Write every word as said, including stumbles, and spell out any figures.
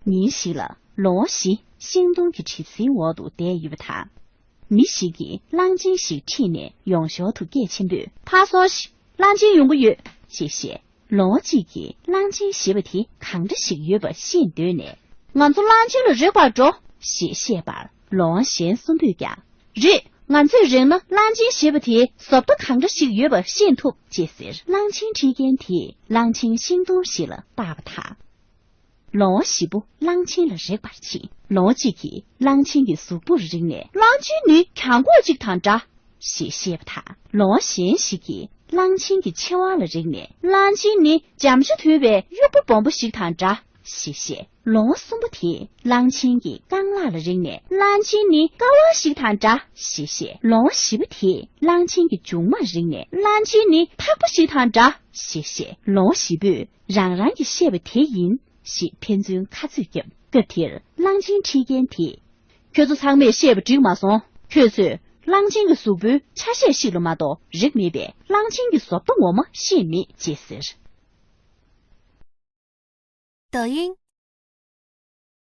ཉིན་ཞིག་ལ་ལོང་བ་བཞི་ཤིང་སྡོང་གི་གྲིབ་བསིལ་འོག་ཏུ་བསྡད་ཡོད་པ་དང་། མི་ཞིག་གིས་གླང་ཆེན་ཞིག་ཁྲིད་ནས་ཡོང་ཞོར་དུ་སྐད་ཆེན་པོས། ཕར་སོང་ཞིག་གླང་ཆེན་ཡོང་གི་ཡོད། ཞེས་བཤད། ལོང་བ་གཅིག་གིས་གླང་ཆེན་ཞེས་པ་དེ་གང་འདྲ་ཞིག་ཡོད་པ་ཤེས་འདོད་ནས། ང་ཚོ་གླང་ཆེན་ལ་རེག་པར་འགྲོ། ཞེས་བཤད་པར་ལོང་བ་གཞན་གསུམ་པོས་ཀྱང་། རེད། ང་ཚོས་རེག་ན་གླང་ཆེན་ཞེས་པ་དེའི་བཟོ་ལྟ་གང་འདྲ་ཞིག་ཡོད་པ་ཤེས་ཐུབ། ཅེས་ཟེར། གླང་ཆེན་ཁྲིད་མཁན་དེས་གླང་ཆེན་ཤིང་སྡོང་ཞིག་ལ་བཏགས་པ་དང་། ལོང་བ་བཞི་པོ་གླང་ཆེན་ལ་རེག་པར་ཕྱིན། ལོང་བ་གཅིག་གིས་གླང་ཆེན་གྱི་གཟུགས་པོར་རེག་ནས། གླང་ཆེན་ནི་གྱང་གོག་ཅིག་དང་འདྲ། ཞེས་བཤད་པ་དང་། ལོང་བ་གཞན་ཞིག་གིས་གླང་ཆེན་གྱི་མཆེ་བ་ལ་རེག་ནས། གླང་ཆེན་ནི་འཇམ་ཤ་དོད་པའི་དབྱུག་པ་སྦོམ་པོ་ཞིག་དང་འདྲ། ཞེས་བཤད། ལོང་བ་གསུམ་པོ་དེས་གླང་ཆེན་གྱི་རྐང་ལག་ལ་རེག་ནས། གླང་ཆེན་ནི་ཀ་བ་ཞིག་དང་འདྲ། ཞེས་བཤད། ལོང་བ་བཞི་པོ་དེས་གླང་ཆེན་གྱི་མཇུག་མར་རེག་ནས། གླང་ཆེན་ནི་ཐག་པ་ཞིག་དང་འདྲ། ཞེས་བཤད། ལོང་བ་བཞི་པོས་རང་རང་གིས་བཤད་པ་དེ་ཡིན། ཞེས་ཕན་ཚུན་ཁ་རྩོད་བརྒྱབ། སྐབས་དེར་གླང་ཆེན་ཁྲིད་མཁན་དེས། ཁྱོད་ཚོ་ཚང་མས་བཤད་པ་འགྲིག་མ་སོང་། ཁྱོད་ཚོས་གླང་ཆེན་གྱི་གཟུགས་པོའི་ཆ་ཤས་ཤིག་ལ་མ་གཏོགས་རེག་མེད་པས། གླང་ཆེན་གྱི་བཟོ་ལྟ་ངོ་མ་ཤེས་མེད། ཅེས་ཟེར། 抖音